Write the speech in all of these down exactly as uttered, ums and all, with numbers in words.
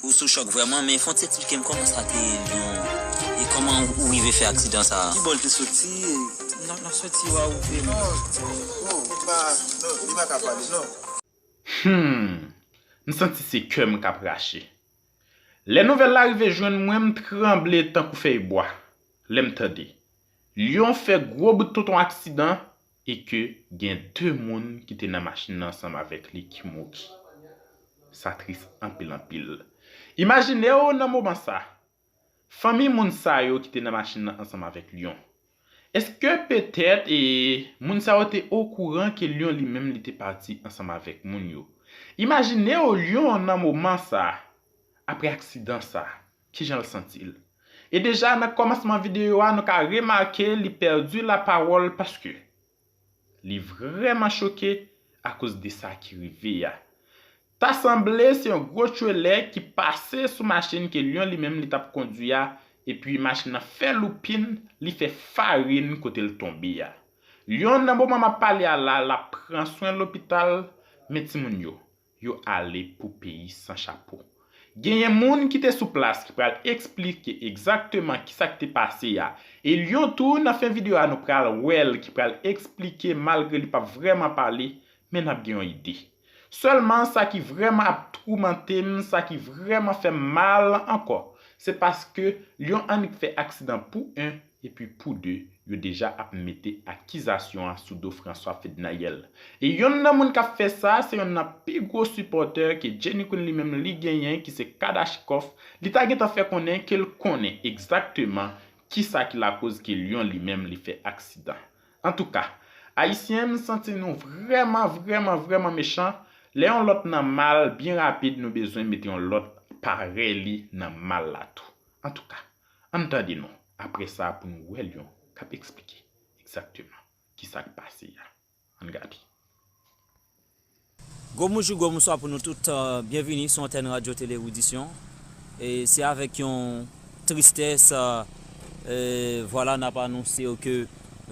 Ou sou chòk vrèman, men fò w ti eksplike m kòman sa te ye, Lyon, e kòman ou rive fè aksidan sa a? Ki bò l te soti? Nan, nan soti w a ou vle. Non, oh, pa, non, li pa ka pale, non. Hmm, m santi se kè m k ap rache. Lè nouvèl la rive jwenn mwen, m tranble tankou fèy bwa lè m tande Lyon fè gwo bout tonton aksidan e ke gen de moun ki te nan machin nan ansanm avèk li ki mouri. Sa tris anpil, anpil. Imajine w nan moman sa, fanmi moun sa yo ki te nan machin nan ansanm avèk Lyon. Èske petèt, e, moun sa yo te okouran ke Lyon li menm li te pati ansanm avèk moun yo? Imajine w Lyon nan moman sa, apre aksidan sa, kijan l santi l? E deja nan kòmansman videyo a, nou ka remake li pèdi lapawòl paske li vrèman choke akoz de sa ki rive a. Ta sanble se yon gwo trelè ki pase sou machin ke Lyon li menm li t ap kondwi a, epi machin nan fè loupin, li fè farin kote l tonbe a. Lyon nan moman m ap pale a la, l ap pran swen lopital, men timoun yo, yo ale pou peyi san chapo. Genyen moun ki te sou plas ki pral eksplike egzakteman kisa ki te pase a. E Lyon tou, nan fen videyo a, nou pral wè l ki pral eksplike malgre li p ap vrèman pale, men n ap gen yon ide. Sèlman sa ki vrèman ap toumante m, sa ki vrèman fè m mal ankò, se paske Lyon annik fè aksidan pou en, epi pou de, yo deja ap mete akizasyon an sou do François Fednaelle. E yonn nan moun k ap fè sa, se yonn nan pi gwo sipòtè ke Jenny Queen li menm li genyen, ki se Kadachikòf. Li ta gentan fè konnen ke l konnen egzakteman kisa ki lakoz ke Lyon li menm li fè aksidan. Antouka, Ayisyen, m santi nou vrèman, vrèman, vrèman mechan. Lè yon lòt nan mal, byen rapid, nou bezwen mete yon lòt parèy li nan mal la tou. Antouka, ann tande non, apre sa pou nou wè Lyon k ap eksplike egzakteman kisa k pase a. Ann gade. Gwo bonjou, gwo bonswa pou nou tout. Euh, byenvini sou antèn Radyo Tele Widisyon. E se avèk yon tristès, euh, euh, vwala, n ap anonse w ke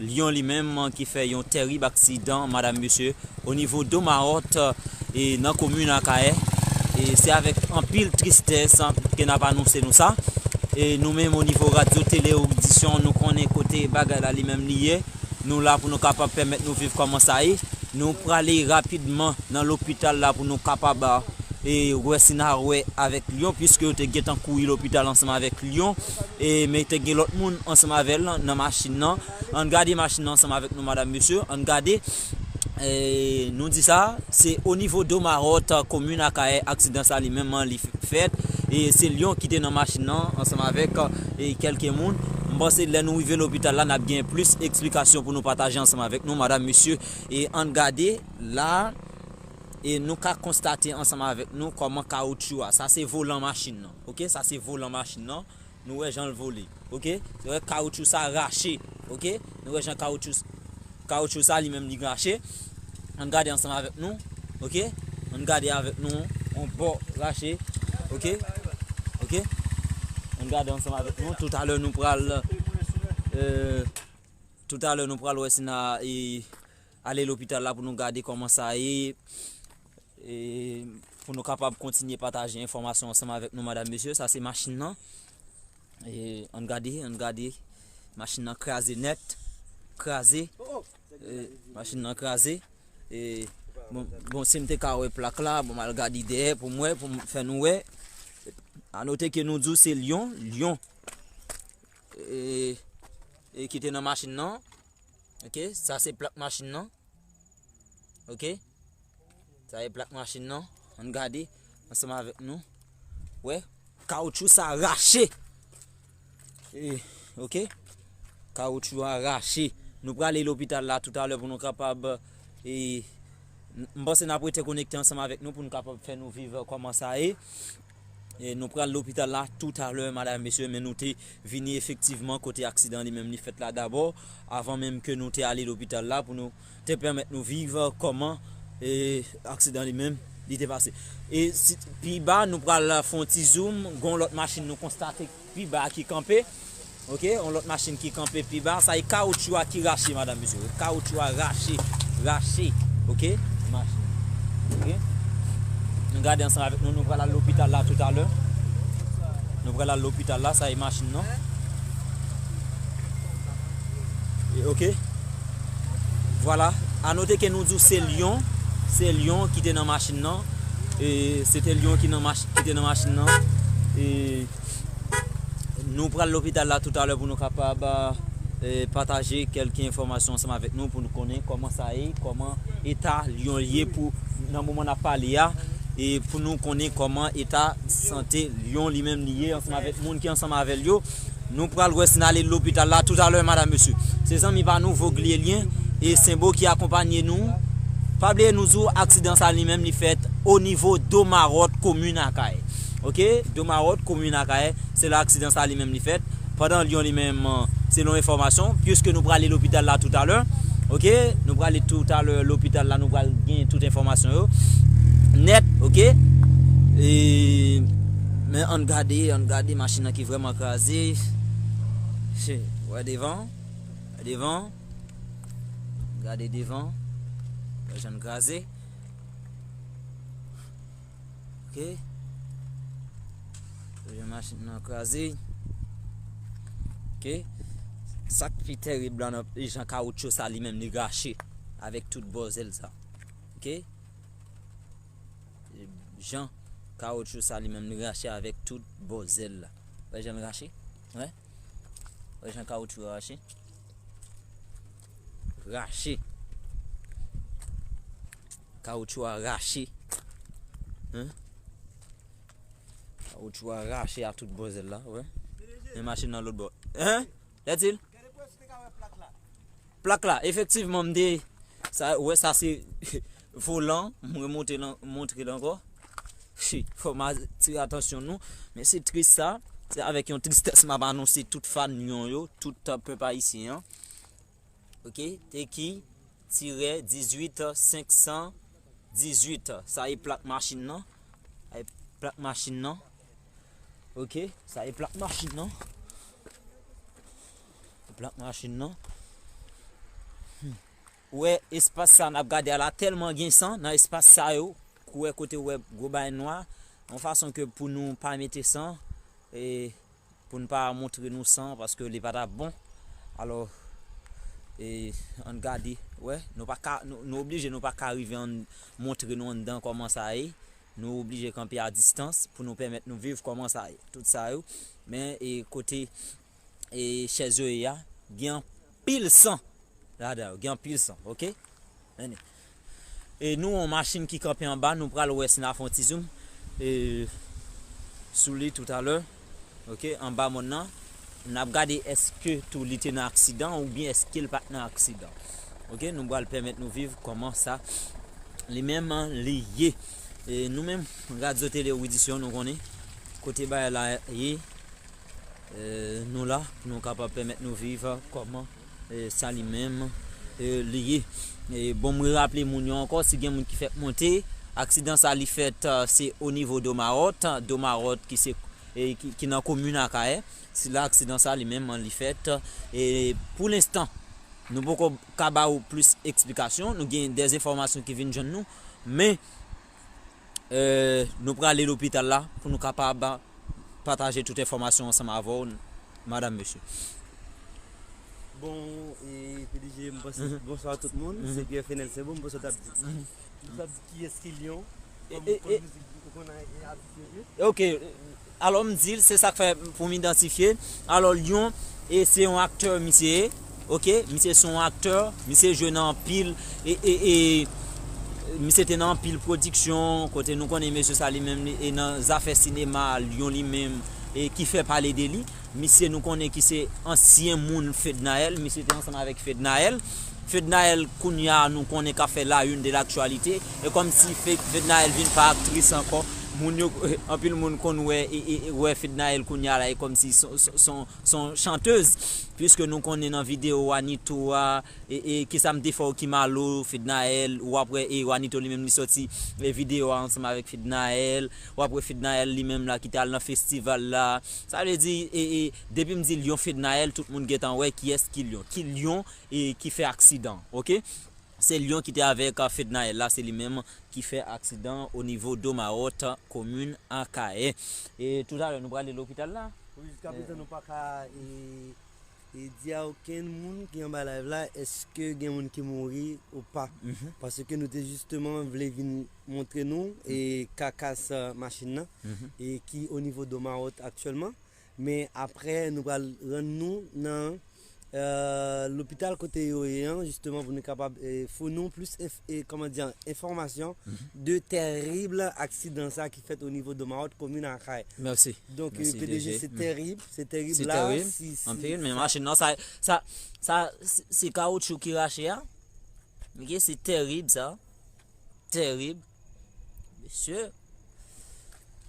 Lyon li menm ki fè yon tèrib aksidan, madam, mesye, o nivo do Mawòt, e nan komin Akayè. E se avèk anpil tristès ke n ap anonse nou sa. E nou menm o nivo Radyo Tele Widisyon, nou konnen kote bagay la li menm li ye. Nou la pou nou kapab pèmèt nou viv kòman sa ye. Nou prale rapidman nan lopital la pou nou kapab, e, wè si n a wè avèk Lyon, piske yo te gentan kouri lopital ansanm avèk Lyon. E, men te gen lòt moun ansanm avè l nan, nan machin nan. Ann gade machin nan ansanm avèk nou, madam, mesye. Ann gade. E, nou di sa, se o nivo do Mawòt, komin Akayè, aksidan sa li menm li fèt. E se Lyon ki te nan machin nan ansanm avèk, e, kèlke moun. M panse lè nou rive lopital la, n ap gen plis eksplikasyon pou nou pataje ansanm avèk nou, madam, mesye. E ann gade la, e nou ka konstate ansanm avèk nou kòman kawoutchou a. Sa se volan machin nan, oke? Sa se volan machin nan. Nou wè jan l vole, oke? Se vre kawoutchou sa rache, oke? Nou wè jan kawoutchou, kawoutchou sa li menm li rache. Ann gade ansanm avèk nou, oke? Ann gade avèk nou, yon bò rache, oke? Oke? Ann gade ansanm avèk nou. Toutalè nou pral, euh, toutalè nou pral wè si n a, e, ale lopital la pou nou gade kòman sa ye. E pou nou kapab kontinye pataje enfòmasyon ansanm avèk nou, madam, mesye. Sa se machin nan. E ann gade, ann gade. Machin nan kraze nèt. Kraze. E machin nan kraze. E bon, bon, si m te ka wè plak la, bon, m al gade dèyè pou m wè, pou m fè nou wè. A note ke nou di w se Lyon, Lyon. E, e ki te nan machin nan. Oke, sa se plak machin nan. Oke. Sa e plak machin nan. Ann gade ansanm avèk nou. Wè, kawoutchou sa rache. E, oke. Kawoutchou a rache. Nou prale lopital la toutalè pou nou kapab, e, m panse n ap rete konekte ansanm avèk nou pou nou kapab fè nou viv kòman sa ye. E nou pral lopital la toutalè, madam, mesye, men nou te vini efektivman kote aksidan li menm li fèt la dabò, avan menm ke nou te ale lopital la pou nou te pèmèt nou viv kòman, e, aksidan li menm li te pase. E si, pi ba, nou pral fè yon ti zoom, gon lòt machin nou konstate pi ba ki kanpe. Oke, yon lòt machin ki kanpe pi ba, sa e kawoutchou a ki rache, madam, mesye. Kawoutchou a rache, rache. Oke, machin. Oke. Nou gade ansanm avèk nou, nou pral al lopital la toutalè. Nou pral al lopital la, sa e machin nan. E, ok. Vwala. A note ke nou di w se Lyon. Se Lyon ki te nan machin nan. E, se te Lyon ki nan mach-, ki te nan machin nan. E, nou pral lopital la toutalè pou nou kapab, e, pataje kèlke enfòmasyon ansanm avèk nou pou nou konnen kòman sa ye, kòman eta Lyon ye pou nan moman n ap pale a, e pou nou konnen kòman eta sante Lyon li menm li ye ansanm avèk moun ki ansanm avè l yo. Nou pral wè si n ale lopital la toutalè, madam, mesye. Se zanmi pa nou, Voglielien, e Senbo ki akonpanye nou. Pa bliye nou di w aksidan sa li menm li fèt o nivo Domaròt, komin Akayè. Ok? Domaròt, komin Akayè, se la aksidan sa li menm li fèt. Pandan Lyon li menm, selon enfòmasyon, piske nou prale lopital la toutalè, ok? Nou prale toutalè lopital la, nou pral gen tout enfòmasyon yo nèt, ok? E, men ann gade, ann gade machin nan ki vrèman kraze. Che, wè devan, wè devan. Gade devan, wè jan l kraze. Ok. Jan machin nan kraze. Ok. Sa k pi terib la nan jan kawotchou sa li menm li rache avèk tout bò zèl sa. Ok. Jan kawotchou sa li menm li rache avèk tout bò zèl la. Wè jan l rache? Wè. Wè jan kawotchou a rache? Rache. Kawotchou a rache. Hein? Kawotchou a rache a tout bò zèl la, wè. Men machin nan lòt bò. Hein? Lètil? Plak la, efektivman, m te, sa, wè, sa se volan, m remonte l an-, montre l ankò. Shi, fò m atire atansyon nou. Men se tris sa. Se avèk yon tristès m ap anonse tout fan Lyon yo, tout pèp ayisyen an. Ok, te ki tirè dizuit senk san dizuit. Sa e plak machin nan. Sa e plak machin nan. Ok, sa e plak machin nan. Plak machin nan. Hmm. Ou wè espas sa n ap gade a la tèlman gen san nan espas sa yo. Ou wè kote ou wè gwo bagay nwa. Yon fason ke pou nou pa mete san. E pou n pa montre nou san, paske li pa t ap bon. Alò, e, ann gade, wè, nou pa ka, nou, nou oblije, nou pa ka rive ann montre nou anndan kòman sa ye. Nou oblije kanpe a distans pou nou pèmèt nou viv kòman sa ye. Tout sa yo, men, e, kote, e, chèz yo ye a, gen anpil san. Ladan yo gen anpil san, ok? Ann. E nou, yon machin ki kanpe anba, nou pral wè si n a fè yon ti zoom, e, sou li toutalè, ok, anba mòn nan. N ap gade èske tou li te nan aksidan oubyen èske l pa t nan aksidan. Ok, nou pral pèmèt nou viv kòman sa li menm li ye. E nou menm, Radyo Tele Widisyon, nou konnen kote bagay la ye. E, nou la pou nou kapab pèmèt nou viv kòman, e, sa li menm, e, li ye. E, bon, mwen raple moun yo ankò, si gen moun ki fèk monte, aksidan sa li fèt, e, se o nivo Domawòt, Domawòt ki se, e, ki, ki nan komin Akayè. Se la aksidan sa li menm li fèt. E pou lenstan, nou poko ka ba ou plis eksplikasyon, nou gen dè enfòmasyon ki vin jwenn nou, men, e, nou prale lopital la pou nou kapab pataje tout enfòmasyon ansanm avè w, madam, mesye. Bon, e, P D G, m panse, mhm, bonswa tout moun, mhm, se Pierre Fenel Senbo, m panse w t ap di. Mhm. Nou t ap di kiyès ki Lyon, e, kòm, e, kòm e, mizik, ou konn, e, atis yo ye? Ok, alò m di l, se sa k fè pou m idantifye. Alò, Lyon, e se yon aktè misye ye. Ok, misye se yon aktè, misye jwe nan anpil, e, e, e, misye te nan anpil pwodiksyon, kote nou konnen mesye sa li menm, li, e nan zafè sinema, Lyon li menm, e ki fè pale de li. Misye nou konnen ki se ansyen moun Fednaelle, misye te ansanm avèk Fednaelle. Fednaelle kounye a nou konnen k ap fè la une de l'actualité, e kòmsi Fe-, Fednaelle vin pa aktris ankò, moun yo, anpil moun konn wè, e, e, e wè Fednaelle kounye a la, e kòmsi son, son, son, son chantèz, piske nou konnen nan videyo Wanito a, e, e kisa m te fè w ki malo, Fednaelle, w ap wè, e Wanito li menm li sòti, e videyo a ansanm avèk Fednaelle, w ap wè Fednaelle li menm la ki te al nan festival la. Sa vle di, e, e, depi m di Lyon Fednaelle, tout moun gentan wè kiyès ki Lyon. Ki Lyon, e, ki fè aksidan, ok? Se Lyon ki te avèk, a, Fednaelle la, se li menm ki fè aksidan o nivo Domawòt, komin Akayè. E toutalè, nou prale lopital la. Wi, jiska prezan, nou pa ka, e, e di a okenn moun ki anba live la, èske gen moun ki mouri ou pa. Paske nou te jisteman vle vin montre nou, e, kakas, a, machin nan, e ki o nivo Domawòt aktyèlman. Men aprè, nou pral rann nou nan, e, lopital kote yo ye an, jisteman, pou nou kapab, e, founi w plis enf-, e, kòman di, enfòmasyon de tèrib aksidan sa ki fèt o nivo Domawòt, komin Akayè. Mèsi. Donk, e, P D G, se tèrib, se tèrib la. Anpil, men machin nan, sa, sa, sa, se, se kawoutchou ki rache a. Ok, se tèrib, sa. Tèrib. Mesye.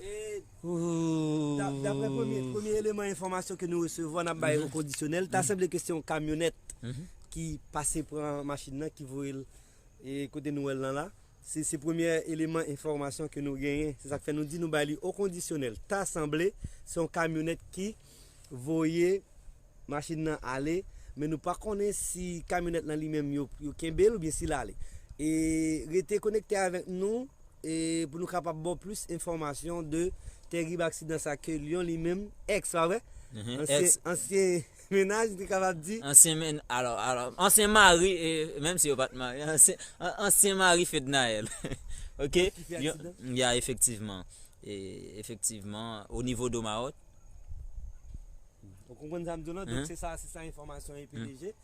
E da-, daprè premye, premye eleman enfòmasyon ke nou resevwa, n ap bay o kondisyonèl, ta sanble ke se yon kamyonèt ki pase pran machin nan, ki voye l, e, kote nou wè l lan la. Se, se premye eleman enfòmasyon ke nou genyen. Se sa k fè nou di nou bay li o kondisyonèl. Ta sanble se yon kamyonèt ki voye machin nan ale, men nou pa konnen si kamyonèt lan li menm yo, yo kenbe l oubyen si l ale. E rete konekte avèk nou, e pou nou kapab ba w plis enfòmasyon de tèrib aksidan sa ke Lyon li menm, èks, pa vre? Ansyen, ansyen mennaj, nou te kapab di. Ansyen men-, alò, alò, ansyen mari, e, menm si yo pa t marye, ansyen, an-, ansyen mari Fednaelle. Ok? Ki fè aksidan? Ya, efektivman. E, efektivman, o nivo Domawòt. Ou konprann sa m di w lan? Donk, se sa, se sa enfòmasyon yo, P D G.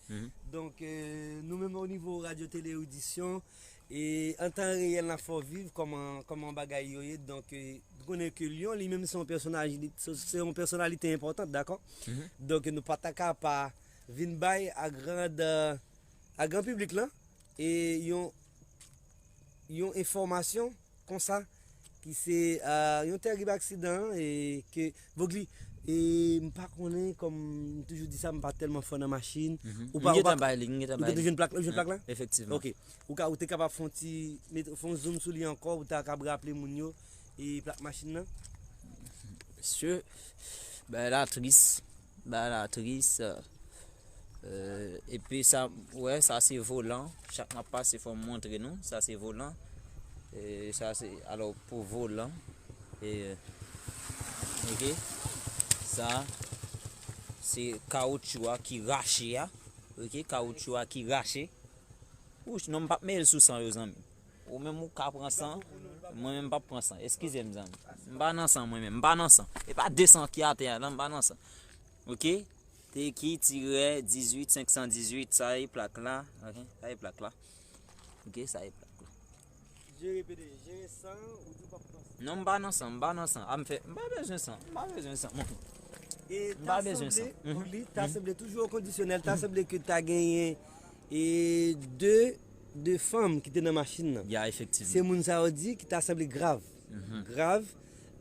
Donk, e, nou menm o nivo Radyo Tele Odisyon, e an tan reyèl, n ap fè w viv kòman, kòman bagay yo ye. Donk, e, nou konnen ke Lyon, li menm, se yon pèsonaj, se, se yon pèsonalite enpòtan, dakò? Donk, nou pa ta ka pa vin bay a grand, a gran piblik lan, e yon, yon enfòmasyon konsa, ki se, a, yon tèrib aksidan, e ke Vogli, e m pa konnen, kòm m toujou di sa, m pa tèlman fò nan machin. Ou pa, ou pa, ou te jwenn plak la, ou jwenn plak la? Efektivman. Ok. Ou ka, ou te kapab fè yon ti, met, fè yon zoom sou li ankò, ou ta kab raple moun yo, e plak machin nan? Mesye, bagay la tris. Bagay la tris. E, epi sa, w wè, sa se volan. Chak m ap pase, fò m montre nou. Sa se volan. E, sa se, alò, pou volan. E, ok. Sa, se kawoutchou a ki rache a. Ok, kawoutchou a ki rache. Wouch, non, m p ap mele l sou san yo, zanmi. Ou menm ou ka pran san, mwen menm m p ap pran san. Eskize m, zanmi. M pa nan san, mwen menm. M pa nan san. E pa de san ki atè a, non, m pa nan san. Ok? T Q tirè dizuit senk san dizuit, sa e plak la. Ok? Sa e plak la. Ok, sa e plak la. Jere P D G, jere san, ou di w p ap pran san. Non, m pa nan san, m pa nan san. A m fè, m pa bezwen san, m pa bezwen san. Mwen. E ta sanble, Vogli, ta sanble toujou o kondisyonèl, ta sanble ke ta genyen e de, de fanm ki te nan machin nan. Ya, efektivman. Se moun sa yo di ki ta sanble grav. Grav.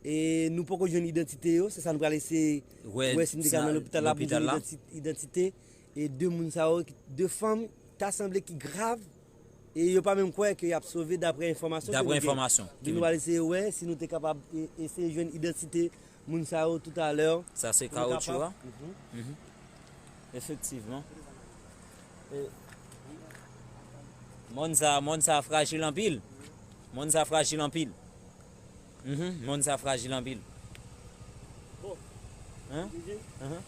E nou poko jwenn idantite yo, se sa nou pral eseye wè si nou te ka nan lopital la pou jwenn idantite. E de moun sa yo, de fanm, ta sanble ki grav, e yo pa menm kwè ke y ap sove, daprè enfòmasyon ke nou gen. Daprè enfòmasyon. Donk nou pral eseye wè si nou te kapab e, eseye jwenn idantite moun sa yo toutalè. Sa se kawotchou a? Efektivman. E, mòn sa, mòn sa frajil anpil. Mòn sa frajil anpil. Mhm, mòn sa frajil anpil. Hein? Mhm.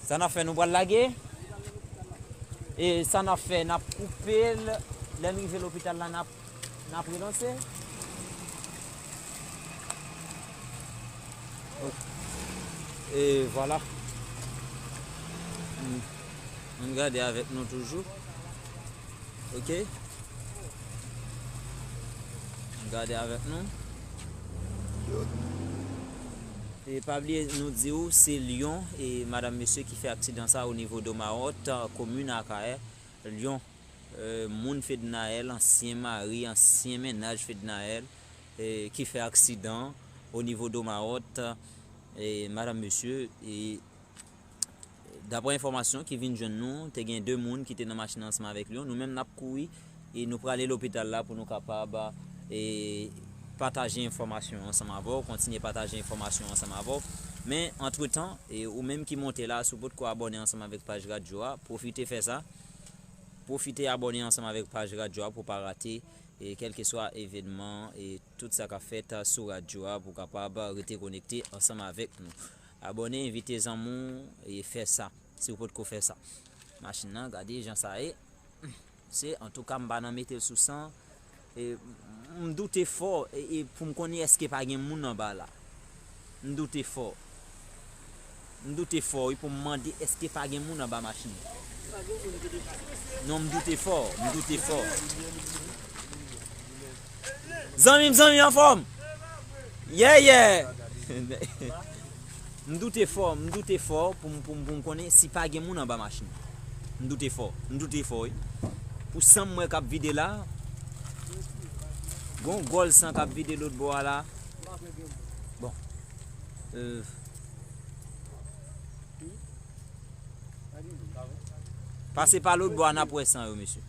Sa n ap fè, nou pral lage? E sa n ap fè, n ap koupe l. Lè n rive lopital la, n ap, n ap relanse. E vwala. Hmm. Ann gade avèk nou toujou. Ok? Gade avèk nou. E pa bliye nou di w se Lyon e madanm mesye ki fè aksidan sa o nivo Domawòt, komin Akayè, Lyon. E, moun Fednaelle, ansyen mari, ansyen mennaj Fednaelle, e, ki fè aksidan o nivo Domawòt, e, madanm mesye, e, Daprè enfòmasyon ki vin jwenn nou, te gen de moun ki te nan machin nan ansanm avèk Lyon. Nou menm n ap kouri e nou prale lopital la pou nou kapab, e, pataje enfòmasyon ansanm avè w, kontinye pataje enfòmasyon ansanm avè w. Men, antretan, e, ou menm ki monte la, si w potko abòne ansanm avèk paj radyo a, pwofite fè sa. Pwofite abòne ansanm avèk paj radyo a pou w pa rate e kèlkeswa evènman e tout sa k ap fèt sou radyo a pou w kapab rete konekte ansanm avèk nou. Abòne, envite zanmi w e fè sa si w potko fè sa. Machin nan, gade jan sa ye. Se, antouka, m pa nan mete l sou san. E, m doute fò e, e pou m konnen èske pa gen moun anba la. M doute fò. M doute fò wi pou m mande èske pa gen moun anba machin nan. Non, m doute fò, m doute fò. Zanmi m, zanmi, anfòm? Yeah, yeah. M doute fò, m doute fò pou m, pou m, pou m konnen si pa gen moun anba machin. M doute fò, m doute fò wi. Pou san m wè k ap vide la, gon gòl san k ap vide lòt bò a la. Bon. Euh, pase pa lòt bò a, n ap wè san yo, mesye.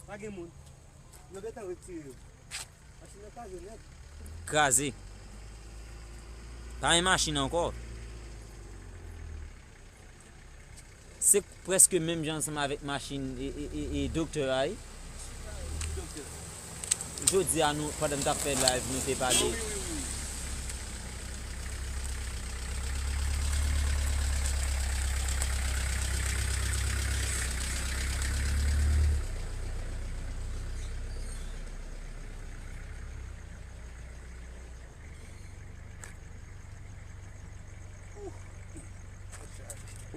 Pa gen moun. Yo gentan retire yo. Machin nan kraze nèt. Kraze. Pa gen machin ankò. Se prèske menm jan ansanm avèk machin e, e, e, e doktè a, wi. Jodi a, nou, pandan m t ap fè live, nou te pale.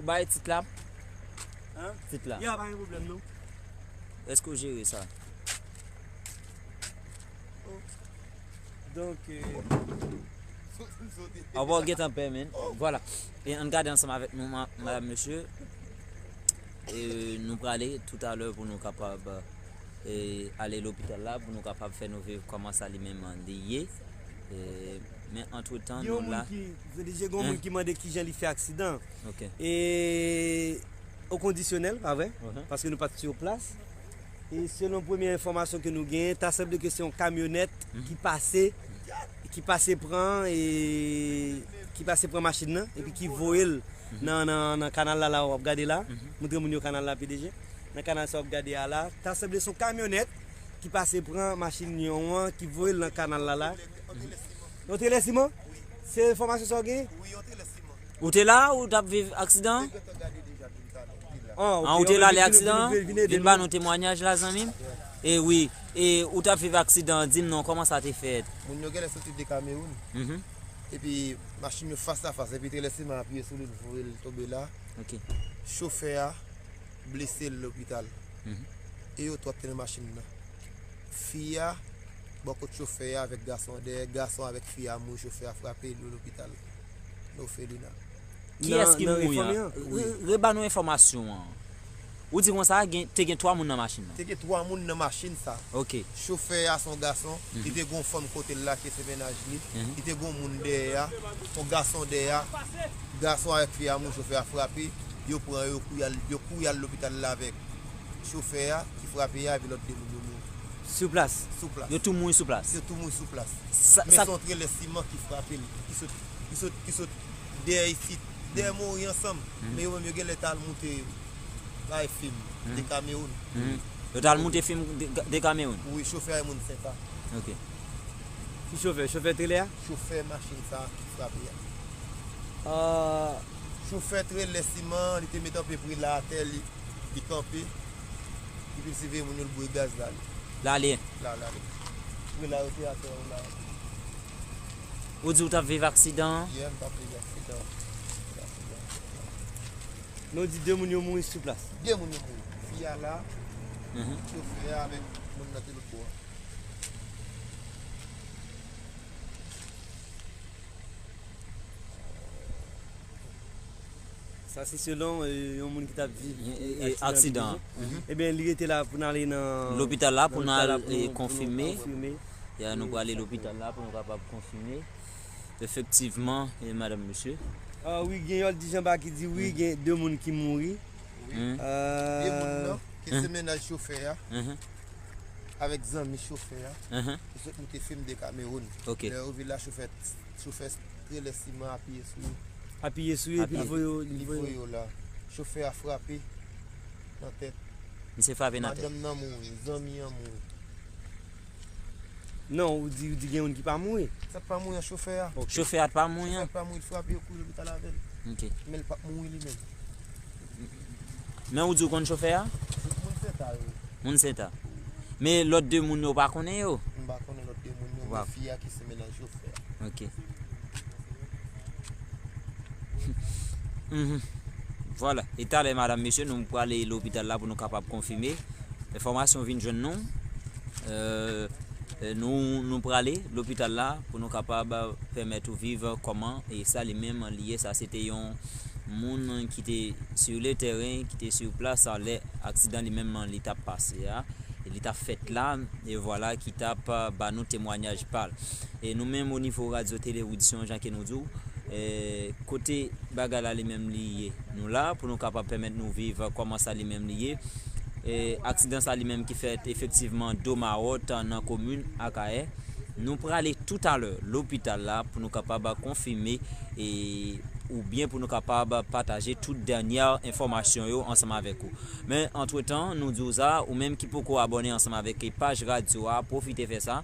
Ou bay tit la? Hein? Tit la. Ya, pa gen pwoblèm, non. Èske w jere sa? Oh. Donk, euh, a, w gentan pè, men. Vwala. E ann gade ansanm avèk nou, ma-, madam, mesye. E nou prale toutalè pou nou kapab, e, ale lopital la, pou nou kapab fè nou viv kòman sa li menm li ye. E, men antretan, gen nou yon moun la. Ki, se deja gen yon moun ki mande kijan li fè aksidan. Ok. E o kondisyonèl, pa vre? Mhm. Paske nou pa t sou plas. E selon premye enfòmasyon ke nou genyen, ta sanble ke se yon kamyonèt ki pase, ki pase pran, e ki pase pran machin nan, epi ki voye l nan, nan, nan kanal la, la w ap gade la. Montre moun yo kanal la, P D G. Nan kanal sa w ap gade a la, ta sanble se yon kamyonèt ki pase pran machin yon an, ki voye l nan kanal la, la. Yon trelè siman? Se enfòmasyon sa w genyen? Ou te la, ou t ap viv aksidan an? Ah, ou te la lè aksidan an? Vin ba nou temwayaj la, zanmi m. E wi, e ou t ap viv aksidan an, di m non, kòman sa te fèt? Moun yo genlè soti de Kamewoun. Mhm. Epi machin yo fas a fas, epi trelè siman apiye sou li, l voye l tonbe la. Ok. Chofè a blese l lopital. Mhm. E yo twò t te nan machin nan. Fi a, bò kot chofè a avèk gason an dèyè, gason avèk fi a mouri, chofè a frape, li lopital. Nan òfelina. Kiyès ki mouri an? Re-, re-, reba nou enfòmasyon an. Ou di konsa, gen, te gen twa moun nan machin nan? Te gen twa moun nan machin sa. Ok. Chofè a se yon gason, li te gen yon fanm kote l la, ki se mennaj li. Mhm. Li te gen yon moun dèyè a, yon gason dèyè a. Gason avèk fi a mouri, chofè a frape, yo pran yo, yo kouri al, yo kouri al lopital la avèk chofè a ki frape a, epi lòt de moun yo mouri. Sou plas? Sou plas. Yo tou mouri sou plas? Yo tou mouri sou plas. Sa, men sa se yon trelè siman ki frape l, ki sot, ki sot, ki sot dèyè isit. Dèyè mouri ansanm. Mhm. Men yo menm yo genlè t al moute bay fim de Kamewoun. Mhm. Yo t al moute fim de, de Kamewoun? Wi, chofè a e moun Senta. Ok. Ki chofè? Chofè trelè a? Chofè machin sa ki frape a. Ah. Chofè trelè siman, li te met anpe pre la atè, li, li kanpe. Epi l siveye moun yo, l boure gaz, l ale. L ale? La, l ale. Pre la yo te atè yo la. Ou di ou t ap viv aksidan an? Yeah, m t ap viv aksidan an. Men w di de moun yo mouri sou plas? De moun yo mouri. Fi a la, chofè a avèk moun nan te lòt bò a. Sa se selon, e, yon moun ki t ap viv, e, e, aksidan an. Ebyen, li rete la pou n ale nan lopital la, pou n al, e, konfime. Ya, nou prale lopital la pou nou kapab konfime. Efektivman, e, madanm, mesye. Ah, wi, gen Yoldy Jean Bart ki di, wi, gen de moun ki mouri. Wi. De moun nan, ki se mennaj chofè a, avèk zanmi chofè a, yo sot moute fim de Kamewoun. Ok. Lè yo rive la, chofè, chofè trelè siman apiye sou yo. Apiye sou yo, epi li voye yo, li voye yo la. Chofè a frape. nan tèt. Misye frape nan tèt. Madanm nan mouri, zanmi an mouri. Non, ou di, ou di gen youn ki pa mouri? Sa k pa mouri an, chofè a. Ok. Chofè a t pa mouri an? Chofè a t pa mouri, l frape, yo kouri lopital avè l. Ok. Men l p ap mouri li menm. Men ou di w konn chofè a? Moun Senta, wi. Moun Senta. Men lòt de moun yo pa konnen yo? M pa konnen lòt de moun yo, men fi a ki se mennaj chofè a. Ok. Mhm. Vwala. E talè, madanm, mesye, nou prale lopital la pou nou kapab konfime. Enfòmasyon vin jwenn nou. Euh, euh, nou, nou prale lopital la pou nou kapab pèmèt ou viv kòman e sa li menm li ye. Sa se te yon moun ki te sur le terrain, ki te sur place lè aksidan li menm li t ap pase a. E li t ap fèt la, e vwala, ki t ap ba nou temwanyaj pa l. E nou menm, o nivo Radyo Tele Widson, jan ke nou di w, e, kote bagay la li menm li ye, nou la pou nou kapab pèmèt nou viv kòman sa li menm li ye. E, aksidan sa li menm ki fèt efektivman Domawòt nan komin Akayè. Nou prale toutalè lopital la pou nou kapab konfime e oubyen pou nou kapab pataje tout dènyè enfòmasyon yo ansanm avèk ou. Men, antretan, nou di w sa, ou menm ki poko abòne ansanm avèk paj radyo a, pwofite fè sa.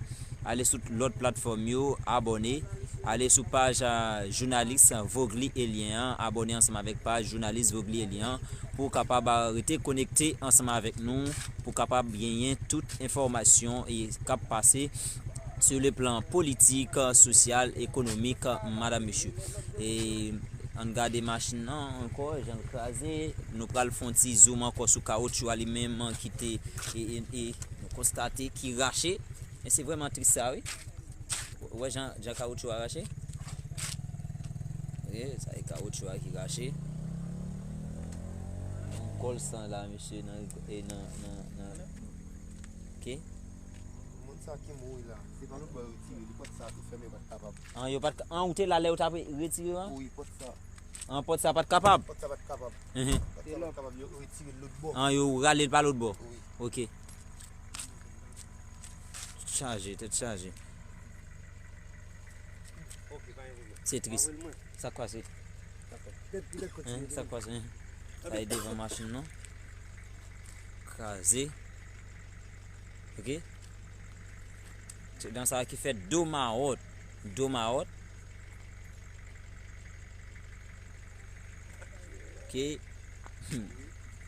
Ale sou lòt platfòm yo, abòne. Ale sou paj, a, jounalis Vogly Elien an, abòne ansanm avèk paj jounalis Vogly Elien an pou w kapab, a, rete konekte ansanm avèk nou, pou w kapab genyen tout enfòmasyon e k ap pase sur le plan politik, sosyal, ekonomik, madanm, mesye. E ann gade machin nan ankò, jan l kraze. Nou pral fè yon ti zoom ankò sou kawotchou a li menm ki te, e, e, e, nou konstate ki rache. E se vrèman tris sa, wi. Ou wè jan, jan kawotchou a rache? Wi, sa e kawotchou a ki rache. Yon kòl san la, mesye, nan, e nan, nan, nan, ok. Moun sa ki mouri la, se pa lòt bò yo tire, li pòt sa tou fèmen, yo pa t kapab. An, yo pa t ka, an, ou te la lè yo t ap retire yo an? Wi, pòt sa. An, pòt sa pa t kapab? Pòt sa pa t kapab. Mhm. Pòt sa pa t kapab, yo retire l lòt bò. An, yo rale l pa lòt bò? Wi. Ok. Tèt chaje, tèt chaje. Ok, pa gen pwoblèm. Se tris. Sa k pase? Hein, sa k pase? Hein? Sa e devan machin nan. Kraze. Ok. Se dan sa ki fèt Domawòt. Domawòt. Ok.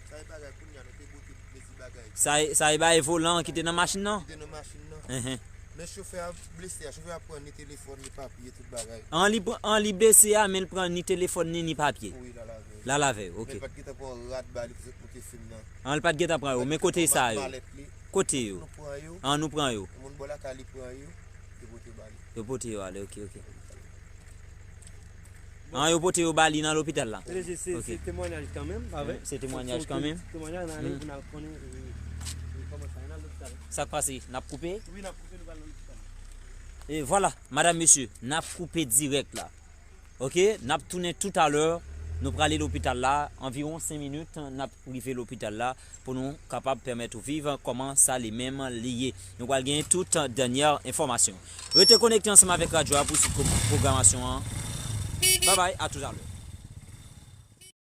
Sa e bagay kounye a, nou te bote mezi bagay. Sa e, sa e bagay volan ki te nan machin nan? Ki te nan machin nan. Enhen. Men chofè a blese a, chofè a pran ni telefòn, ni papye, tout bagay. An li pran, an li blese a, men l pran ni telefòn ni, ni papye. Wi, l al avè l. L al avè l, ok. Men l pa t gentan pran rad ba li pou se pote fim nan. An li pa t gentan pran yo, men kote sa yo? Malèt li. Kote yo? Nou pran yo. An nou pran yo. Moun bò lakay li pran yo, yo pote ba li. Yo pote yo ale, ok, ok. An, yo pote yo ba li nan lopital la. Se, se, se temwanyaj kanmenm, pa vre? Se temwanyaj kanmenm. Temwanyaj, n ale pou n al konnen, e, e, kòman sa ye nan lopital. Sa k pase? N ap koupe? Wi, n ap koupe, nou pral nan lopital. E vwala, madanm, mesye, n ap koupe dirèk la. Ok, n ap tounen toutalè, nou prale lopital la, anviwon senk minit, n ap rive lopital la. Pou nou kapab pèmèt ou viv kòman sa li menm li ye. Nou pral genyen tout dènyè enfòmasyon. Rete konekte ansanm avèk radyo a pou swiv pwogramasyon an. Babay, a toutalè.